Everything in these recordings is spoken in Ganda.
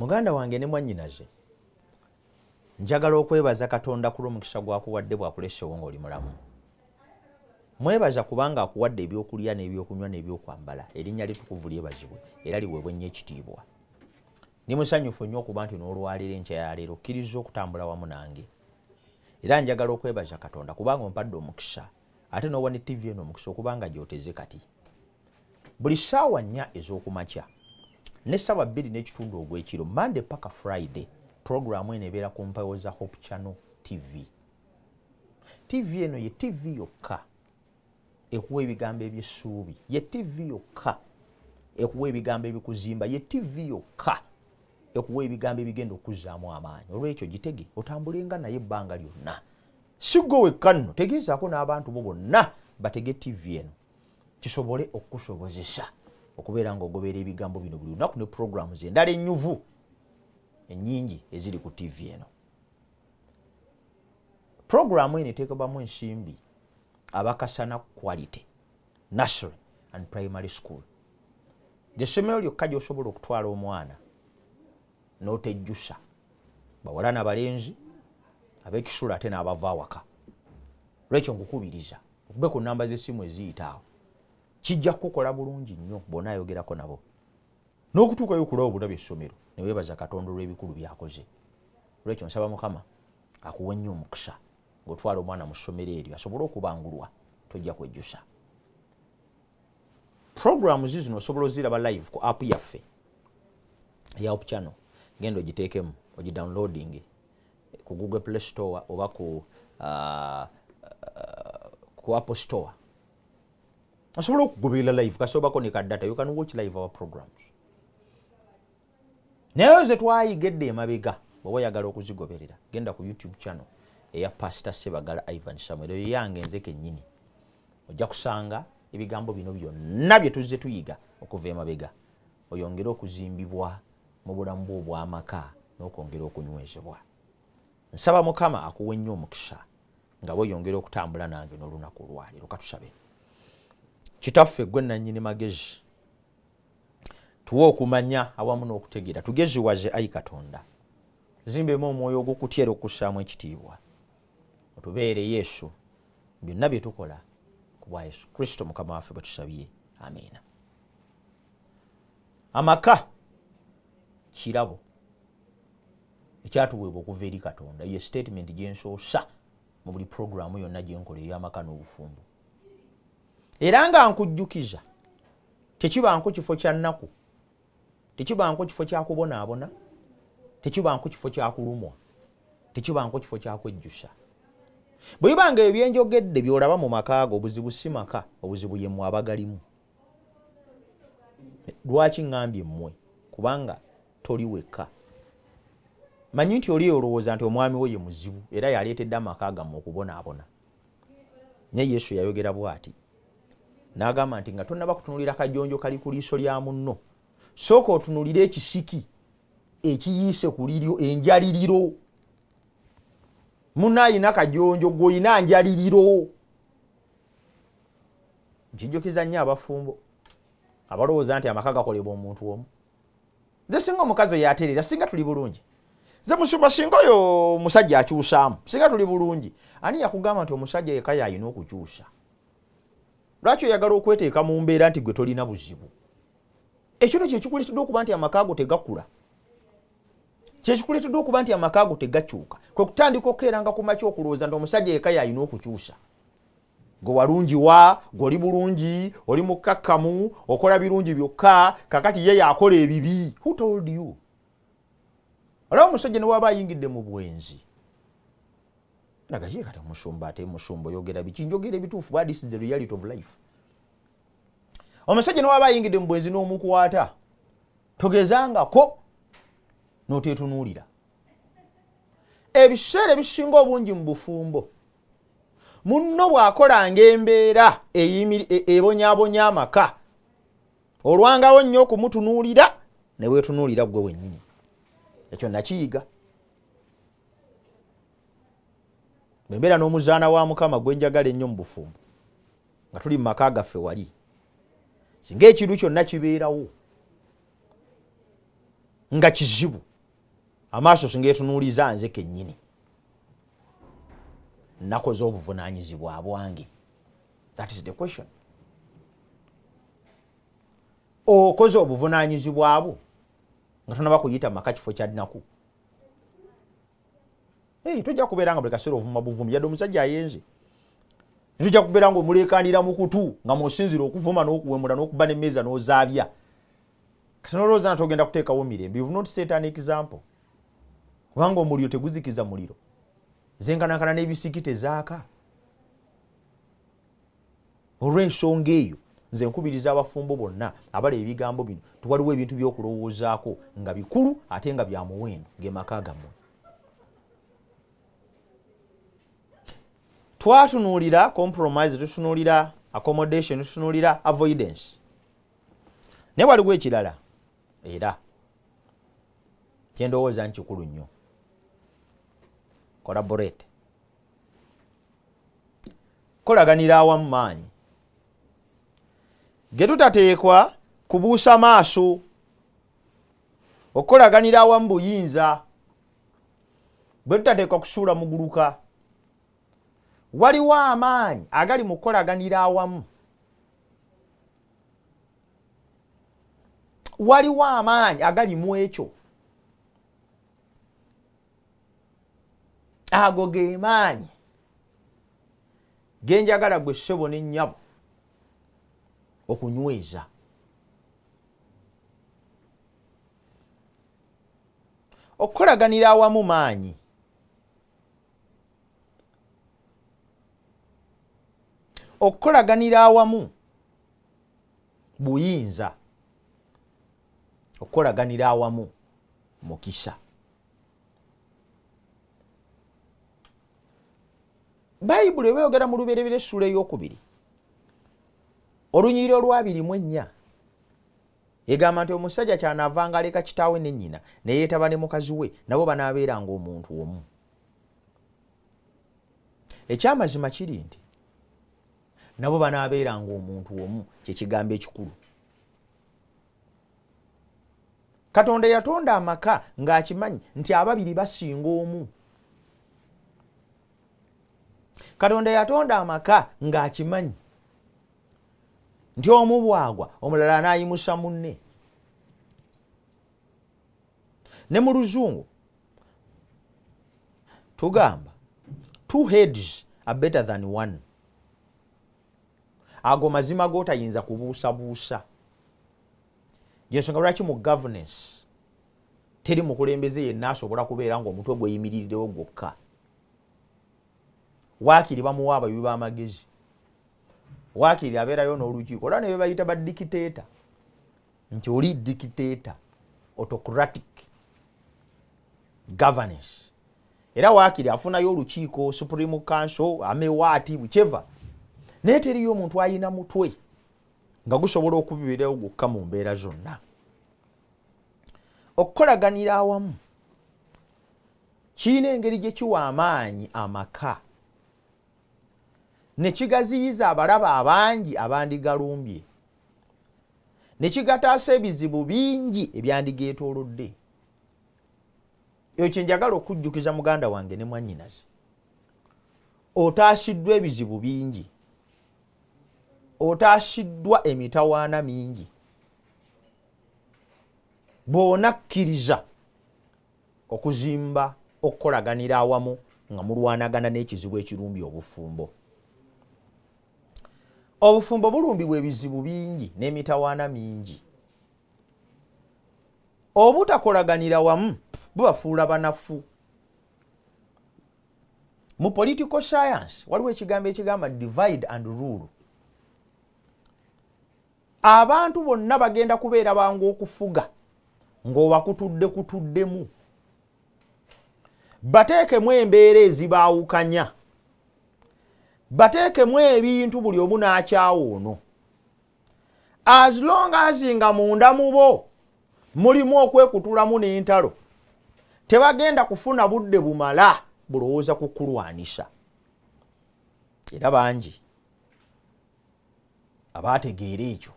Muganda wange ne mwannyinaze, njagala okwebaza Katonda ku lw'omukisa gwakuwadde bw'akuleseewo ng'oli mulamu. Mwebaza kubanga akuwadde ebyokulya n'ebyokunywa n'ebyokwambala. Erinnya litukuvu lyebazibwe era liweebwe nnyo ekitiibwa. Ndi musanyufu nnyo okuba nti n'olwaleero enkya ya leero okkiriza okutambula wamu nange. Era njagala okwebaza Katonda kubanga ompadde omukisa ate n'owa ne TV eno omukisa okubanga gy'oteze kati. Buli ssaawa 4 ez'okumakya ne ssaawa 2:15 ogw'ekiro, Monday paka Friday, pulogulaamu eno ebeera ku mpewo za Hope Channel TV. TV eno ye TV yokka ekuwa ebigambo eby'essuubi, ye TV yokka ekuwa ebigambo ebikuzimba, ye TV yokka ekuwa ebigambo ebigenda okuzzaamu amaanyi. Olwekyo gitege otambulenga naye ebbanga lyonna. Si ggwe wekka nno, tegeezaako n'abantu bo bonna batege TV eno kisobole okukusobozesa okubeera ng'ogoberera ebigambo bino buli lunaku ne programs endala ennyuvu ennyingi eziri ku TV eno. Programu eno eteekebwamu ensimbi abakasana Quality Nursery and Primary School. Ly'essomero lyokka gy'osobola okutwala omwana n'otejjusa, bawala n'abalenzi, ab'ekisulo ate n'abava awaka. Lwekyo nkukubiriza okube ku namba z'essimu eziyita awo, kijja kukukola bulungi nnyo bw'onaayogerako nabo n'okutuukayo okulaba obulabi essomero ne weebaza Katonda olw'ebikulu by'akoze. Lwekyo nsaba Mukama akuwe nnyo omukisa ng'otwala omwana mu ssomero eryo asobole okubangulwa, tojja kwejjusa. Programs zino osobola oziraba live ku app yaffe eya Hope Channel. Genda ogiteekemu ogidownloading ku Google Play Store oba ku Apple Store. Osobola okugoberera live kasobako ne ka data, you can watch live our programs. Naye ze twayiga edda emabega bw'oba oyagala okuzigoberera, genda ku YouTube channel eya Pastor Sebagala Ivan Samuel, eyo yange nze kennyini. Ojja kusanga ebigambo bino byonna bye tuzze tuyiga okuva emabega, oyongere okuzimbibwa mu bulamu bwo obw'amaka n'okwongera okunywezebwa. Nsaba Mukama akuwe nnyo omukisa nga bw'oyongera okutambula nange n'olunaku olwaleero. Katusabe. Kitaffe ggwe nannyini magezi, tuwe okumanya awamu n'okutegeera, tugeziwaze ayi Katonda, zimbemu omwoyo ogw'okutya era okussaamu ekitiibwa, otubeere Yesu byonna bye tukola, ku bwa Yesu Kristo Mukama waffe bwe tusabye, amiina. Amaka kirabo ekyatuweebwa okuva eri Katonda. Ye statement gye nsoosa mu buli pulogulaamu yonna gye nkola ey'amaka n'obufumbo. Era nga nkujjukiza, tekibanko kifo kya nnaku, tekibanko kifo kya kubonaabona, tekibanko kifo kya kulumwa, tekibanko kifo kya kwejjusa. Bwe biba nga ebyenjogedde by'olaba mu maka go, obuzibu si maka, obuzibu ye mmwe abagalimu. Lwaki ŋŋambye mmwe? Kubanga toli wekka. Manyi nti oli olowooza nti omwami wo ye muzibu era yaleetedde amaka gammwe okubonaabona. Naye Yesu yayogera bw'ati n'agamba nti nga tonnaba kutunuulira kajonjo kali ku liiso lya munno, sooka otunuulire ekisiki ekiyiise ku liryo, enjaliriro. Munno ayina kajonjo, gw'olina njaliriro. Nkijjukiza nnyo abafumbo abalowooza nti amaka gakolebwa omuntu omu. Nze singa omukazi oyo atereera, singa tuli bulungi. Nze musumba singa oyo omusajja akyusaamu, singa tuli bulungi. Ani yakugamba nti omusajja yekka y'alina okukyusa? Lwaki oyagala okweteeka mu mbeera nti gwe tolina buzibu? Ekyo nno kyekikuleetedde okuba nti amaka ago tegakula, kyekikuleetedde okuba nti amaka ago tegakyuka, kwe kutandika okukeeranga ku makya okulowooza nti omusajja yekka y'alina okukyusa. Gwe walungiwa, gwe oli bulungi, oli mukkakkamu, okola birungi byokka, kakati ye yakola ebibi. Who told you? Olaba omusajja ne waba ayingidde mu bwenzi, nagaye kati omusumba, ate musumba oyogera biki? Njogera ebituufu, but this is the reality of life. Omusajja ne waba ayingidde mu bwenzi n'omukwata, togezangako n'oteetunuulira. Ebiseera ebisinga obungi mu bufumbo, munno bw'akolanga embeera ebonyaabonya amaka, olwangawo nnyo okumutunuulira ne weetunuulira ggwe wennyini. Ekyo nakiyiga bwe mbeera n'omuzaana wa Mukama gwe njagala ennyo mu bufumbo, nga tuli mu maka gaffe wali, singa ekintu kyonna kibeerawo nga kizibu, Amaaso singeetunuuliza nze kennyini, nakoze obuvunaanyizibwa bwange? That is the question. Okoze obuvunaanyizibwa bwo nga tonaba kuyita maka kifo kya nnaku? Hey, tojja kubeera nga buli kaseera ovuma buvumi, yadde omusajja ayenze. Tujja kubeera nga omuleekaanira mu kutu nga musinzira okuvuma n'okuwemula n'okuba n'emmeeza n'ozaabya. Kati nolowooza nti ogenda kuteekawo mirembe. You've not set an example, kubanga omuliro teguzikiza muliro, zenkanankana n'ebisiki tezaaka. Olw'ensonga eyo, nze nkubiriza abafumbo bonna abala ebigambo bino, tiwaliwo ebintu by'okulowoozaako nga bikulu ate nga bya muwendo, ge maka gammwe. Twatunuulira compromise, tutunuulira accommodation, tutunuulira avoidance, naye waliwo ekirala era kyendowooza nti kikulu nnyo: collaborate, kolaganira awamu, maanyi ge tutateekwa kubuusa maaso. Okukolaganira awamu buyinza bwe tutateekwa kusuula muguluka. Waliwo amaanyi agali mu kukolaganira awamu, waliwo amaanyi agali mu ekyo. Ago ge maanyi genjagala gwe ssebo ne nnyabo okunyweza. Okukolaganira awamu maanyi. Okukolaganira awamu buyinza. Okukolaganira awamu mukisa. Bayibuli eba mu Lubereberye essula 2, olunyiriri olwa 24, egamba nti omusajja kyanaavanga aleka kitaawe ne nnyina ne yeetaba ne mukazi we, nabo banaabeeranga omuntu omu. Ekyamazima kiri nti nabo banaabeeranga omuntu omu, kyekigambo ekikulu. Katonda yatonda amaka ng'akimanyi nti ababiri basinga omu. Katonda yatonda amaka ng'akimanyi nti omu bwagwa, omulala anaayimusa munne. Ne mu Luzungu tugamba, "Two heads are better than one." Ago mazima g'otayinza kubuusabuusa. Yensonga lwaki mu governance teri mukulembeze yenna asobola kubeera ng'omutwe gweyimirirewo gwokka. Waakiri bamuwa abawi b'amagezi, waakiri abeerayo n'olukiiko, olwa ne be bayita ba dictator, nti oli dictator, autocratic governance. Era waakiri afunayo olukiiko, supreme council, amewaati, whichever, naye teriyo omuntu ayina mutwe nga gusobola okubibeerawo gwokka mu mbeera zonna. Okukolaganira awamu kirina engeri gye kiwa amaanyi amaka ne kigaziyiza abalaba abangi abandigalumbye, ne kigataasa ebizibu bingi ebyandigeetoolodde. Eyo kyenjagala okujjukiza muganda wange ne mwannyinaze: otaasiddwa ebizibu bingi, otaasiddwa emitawaana mingi bw'onakkiriza okuzimba okukolaganira awamu nga mulwanagana n'ekizibu ekirumbye obufumbo. Obufumbo bulumbibwa ebizibu bingi n'emitawaana mingi. Obutakolaganira wamu bubafuula banafu. Mu political science waliwo ekigambo ekigamba "divide and rule". Abantu bonna bagenda kubeera bangu okufuga ng'obakutudde kutuddemu. Bateekemu embeera ezibaawukanya, bateekemu ebintu buli omu n'akyawa ono. As long as nga munda mu bo mulimu okwekutulamu n'entalo, tebagenda kufuna budde bumala bulowooza ku kulwanisa. Era bangi abaategeera ekyo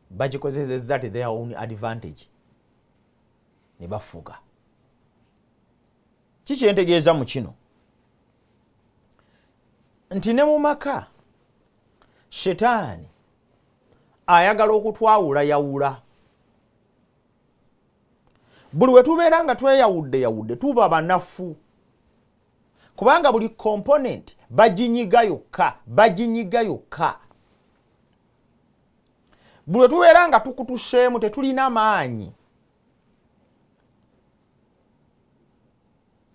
bakikozesezza to their own advantage ne bafuga. Kikyentegeeza mu kino nti ne mu maka Shetaani ayagala okutwawulayawula. Buli we tubeera nga tweyawudde yawudde tuba banafu, kubanga buli component baginyiga yokka, baginyiga yokka. Buli we tubeera nga tukutuseemu tetulina maanyi.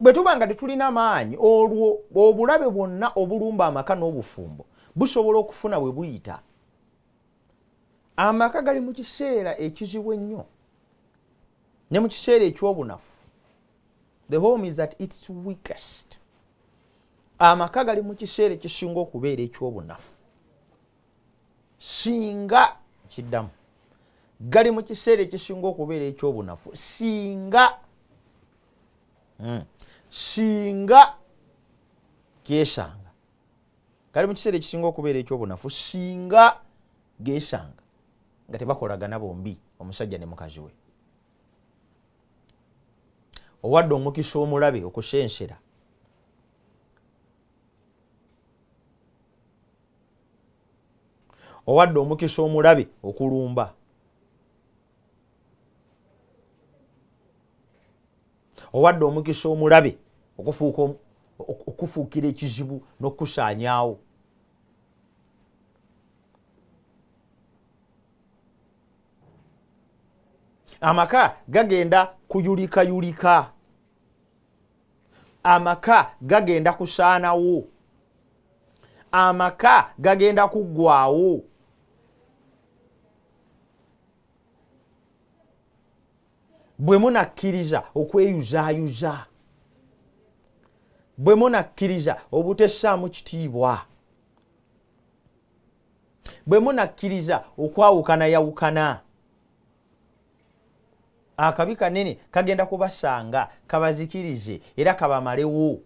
Bwe tuba nga tetulina maanyi, olwo obulabe bwonna obulumba amaka n'obufumbo busobola okufuna bwe buyita. Amaka gali mu kiseera ekizibu ennyo ne mu kiseera eky'obunafu. The home is at its weakest. Amaka gali mu kiseera ekisinga okubeera eky'obunafu. Singa kiddamu, gali mu kiseera ekisinga okubeera eky'obunafu singa singa gesanga. Gali mu kiseera ekisinga okubeera eky'obunafu singa gesanga nga tebakolagana bombi, omusajja ne mukazi we. Owadde omukisa omulabe okusensera. Owadde omukisa omulabe okulumba. Owadde omukisa omulabe okufuukira ekizibu n'okusaanyaawo. Amaka gagenda kuyulikayulika. Amaka gagenda kusaanawo. Amaka gagenda kuggwawo. Bwe munakkiriza okweyuzaayuza, bwe munakkiriza obutessaamu kitiibwa, bwe munakkiriza okwawukanayawukana, akabi kanene kagenda kubasanga, kabazikirize era kabamalewo.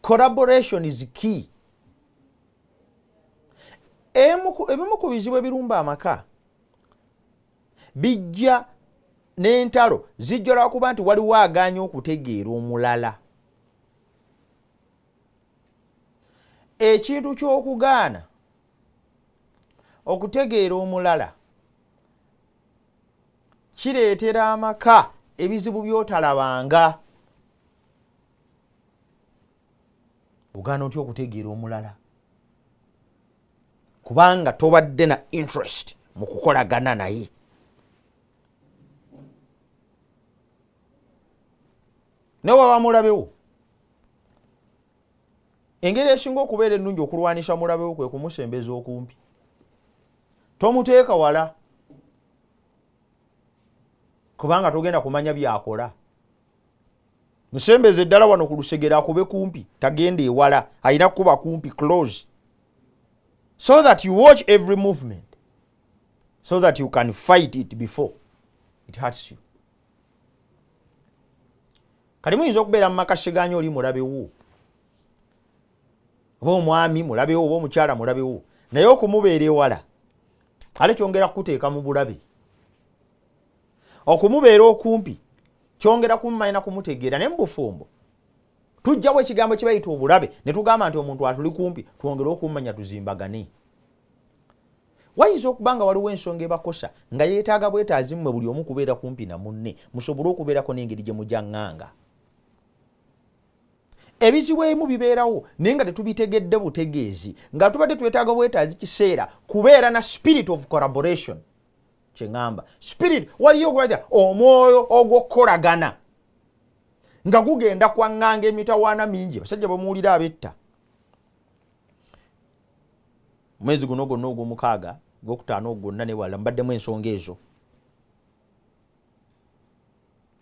Collaboration is key. Ebimu ku bizibu ebirumba amaka bijja n'entalo zijja lwakuba nti waliwo agaanye okutegeera omulala. Ekintu ky'okugaana okutegeera omulala kireetera amaka ebizibu by'otalabanga. Ogaana otya okutegeera omulala? Kubanga tobadde na interest mu kukolagana naye. Ne waba mulabewo, engeri esinga okubeera ennungi okulwanisa mulabewo kwe kumusembeza okumpi. Tomuteeka wala, kubanga togenda kumanya by'akola. Musembeze ddala wano ku lusegere akube kumpi, tagenda ewala, alina kuba kumpi, close, so that you watch every movement, so that you can fight it before it hurts you. Kati muyinza okubeera mu maka seganya oli mulabewo, oba omwami mulabewo, oba omukyala mulabewo, naye okumubeera ewala ate kyongera kukuteeka mu bulabe. Okumubeera okumpi kyongera kumumanya na kumutegeera. Naye mu bufumbo tujjawo ekigambo kye bayita obulabe ne tugamba nti omuntu atuli kumpi twongere okumumanya tuzimbagane. Wayinza okuba nga waliwo ensonga ebakosa nga yeetaaga bwetaazi mmwe buli omu kubeera kumpi na munne, musobole okubeerako n'engeri gye mujaŋŋanga. Ebizibu ebimu bibeerawo naye nga tetubitegedde butegeezi, nga tubadde twetaaga bwetaazi kiseera kubeera na spirit of collaboration. Kye ŋŋamba spirit, waliyo okubayita omwoyo ogw'okukolagana nga gugenda kwaŋŋanga emitawaana mingi. Abasajja bamuwulira abetta mwezi guno gwonna ogw'omukaaga, gwokutaano gwonna ne wala, mbaddemu ensonga ezo.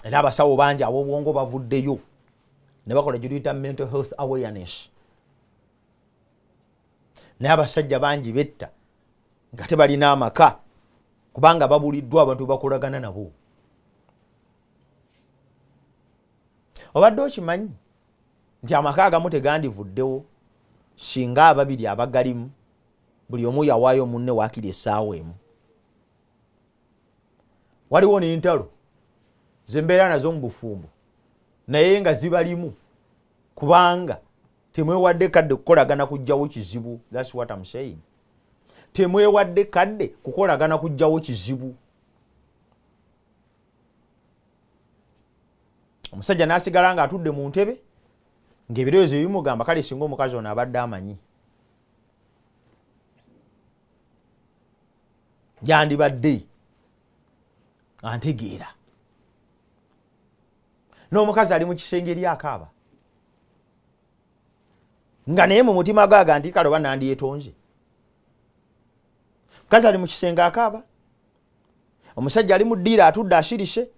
Era abasawo bangi ab'obwongo bavuddeyo ne bakola gye tuyita mental health awareness. Naye abasajja bangi betta nga tebalina amaka kubanga babuliddwa abantu bakolagana nabo. Obadde okimanyi nti amaka agamu tegandivuddewo singa ababiri abagalimu buli omu yawaayo munne waakiri essaawa emu. Waliwo n'entalo Zembeera nazo mu bufumbo naye nga zibalimu kubanga temwewadde kadde kukolagana kujjawo kizibu. That's what I'm saying. Temwewadde kadde kukolagana kujjawo kizibu. Omusajja n'asigala nga atudde mu ntebe ng'ebirowoozo bimugamba kale singa omukazi ono abadde amanyi yandibadde antegeera. N'omukazi ali mu kisenge eri akaaba nga naye mu mutima gwaga nti kale oba nandyetonze. Omukazi ali mu kisenge akaaba, omusajja ali mu ddiiro atudde asirise,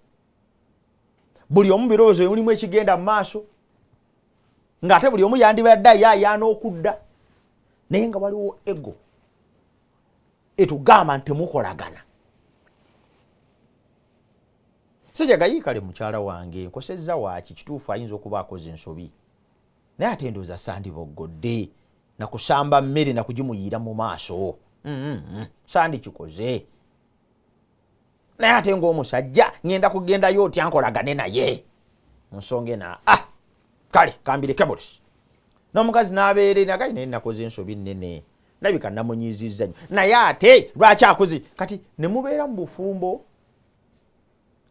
buli omu birowoozo mulimu ekigenda mu maaso ng'ate buli omu yandibadde ayaayaana okudda, naye nga waliwo ego etugamba nti temukolagana. Sajja gayiikale mukyala wange nkosezza waaki, kituufu ayinza okuba akoze ensobi, naye ate ndowooza sandiboggodde nakusamba mmere nakugimuyiira mu maaso, sandikikoze, naye ate ng'omusajja ngenda kugendayo otya nkolagane naye mu nsonga eno. Kale kambireke bulisi. N'omukazi n'abeera nagayi naye nakoze ensobi nnene, ndabika namunyiizizza nnyo, naye ate lwaki akoze? Kati ne mubeera mu bufumbo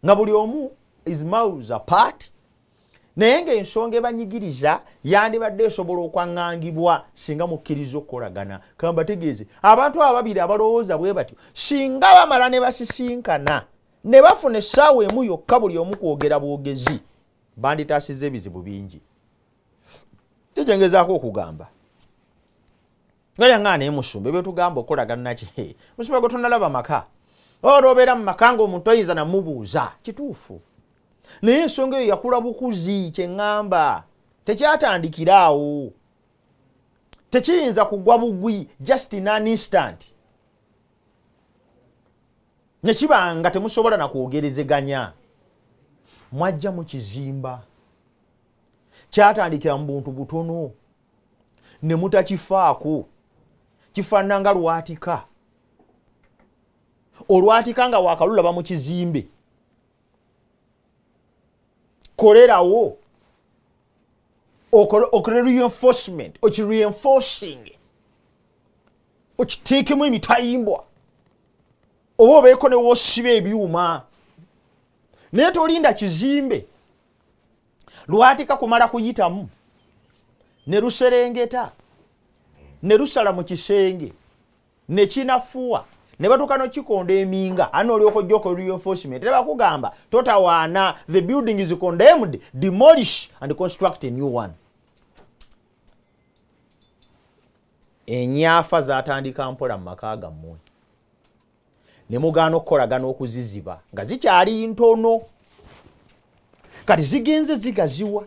nga buli omu is miles apart, naye ng'ensonga ebanyigiriza yandibadde esobola okwaŋŋangibwa singa mukkiriza okukolagana. Kambategeeze abantu abo babiri abalowooza bwe batyo singa bamala ne basisinkana ne bafuna essaawa emu yokka buli omu kwogera bwogezi, banditaasizza ebizibu bingi. Kikyengezaako okugamba nga naye musumba ebyotugamba okukolagana naki, musumba gwe tonnalaba maka olwobeera mu maka ng'omuntu oyinza namubuuza kituufu, naye ensonga eyo yakula bukuzi. Kye ŋŋamba tekyatandikira awo, tekiyinza kugwa bugwi just in an instant ne kiba nga temusobola nakwogerezeganya. Mwajja mu kizimba kyatandikira mu buntu butono ne mutakifaako, kifaanana nga lwatika, olwatika nga wakalulaba mu kizimbe, kolerawo okole reinforcement, okireinforcing, okiteekemu emitayimbwa oba obeeko ne woosiba ebyuma, naye tolinda kizimbe lwatika kumala kuyitamu ne luserengeta ne lusala mu kisenge ne kinafuwa ne batuuka n'okikonda eminga ani olyoka ojja okola reinforcement. Era bakugamba totawaana, the building is condemned, demolish and construct a new one. Enyafa zatandika mpola mu maka gammwe ne mugaana okukolagana okuziziba nga zikyali ntono, kati zigenze zigaziwa,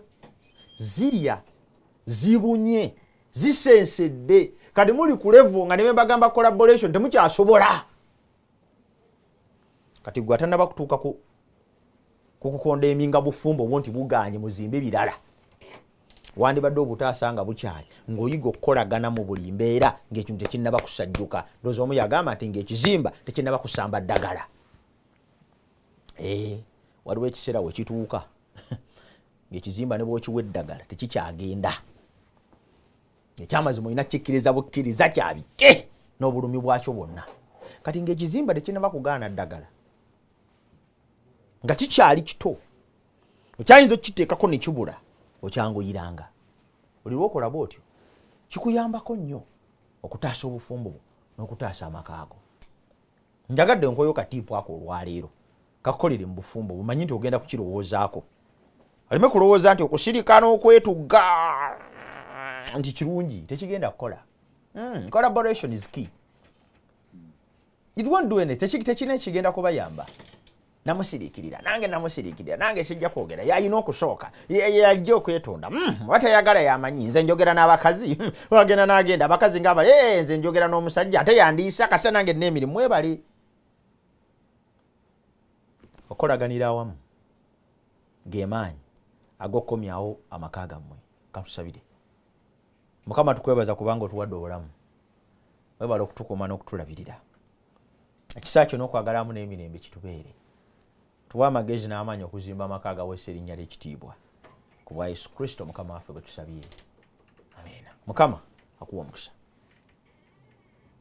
zirya, zibunye, zisensedde, kati muli ku level nga ne bembagamba collaboration temukyasobola. Kati gwe atannaba kutuuka ku kukonda eminga bufumbo obwo nti buganye muzimbe birala, wandibadde obutaasa nga bukyali ng'oyiga okukolagana mu buli mbeera ng'ekintu tekinnaba kusajjuka. Ndowooza omu yagamba nti ng'ekizimba tekinnaba kusamba ddagala. Waliwo ekiseera we kituuka ng'ekizimba ne bw'okiwa eddagala tekikyagenda. Ekyamazima olina kikkiriza bukkiriza kyabike n'obulumi bwakyo bwonna. Kati ng'ekizimba tekinnaba kugaana ddagala, nga kikyali kito, okyayinza okukiteekako ne kibula, okyanguyiranga. Buli lwokola bw'otyo kikuyambako nnyo okutaasa obufumbo bwo n'okutaasa amaka ago. Njagadde nkoyo katiipu ako olwaleero kakukolere mu bufumbo, bumanyi nti ogenda kukirowoozaako, aleme kulowooza nti okusirika n'okwetugga nti kirungi, tekigenda kukola. Collaboration is key. It won't do anything. Tekirina ekigenda kubayamba. Namusiriikirira nange, namusiriikirira nange, sijja kwogera, yayina okusooka yajja okwetonda. Oba tayagala yamanyi, nze njogera n'abakazi. Wagenda n'agenda abakazi ngaabali, nze njogera n'omusajja ate yandiisa kasa nange n'emirimu. Mwebale okukolaganira awamu gemaanyi ag'okukomyawo amaka gammwe. Katusabire. Mukama, tukwebaza kubanga otuwadde obulamu, webala okutukuuma n'okutulabirira. Ekisa kyo n'okwagalamu n'emirembe kitubeere. Tuwa amagezi n'amaanyi okuzimba amaka agaweesa erinnya ly'ekitiibwa. Ku bwa Yesu Kristo Mukama waffe bwe tusabye. Amiina. Mukama akuwa omukisa.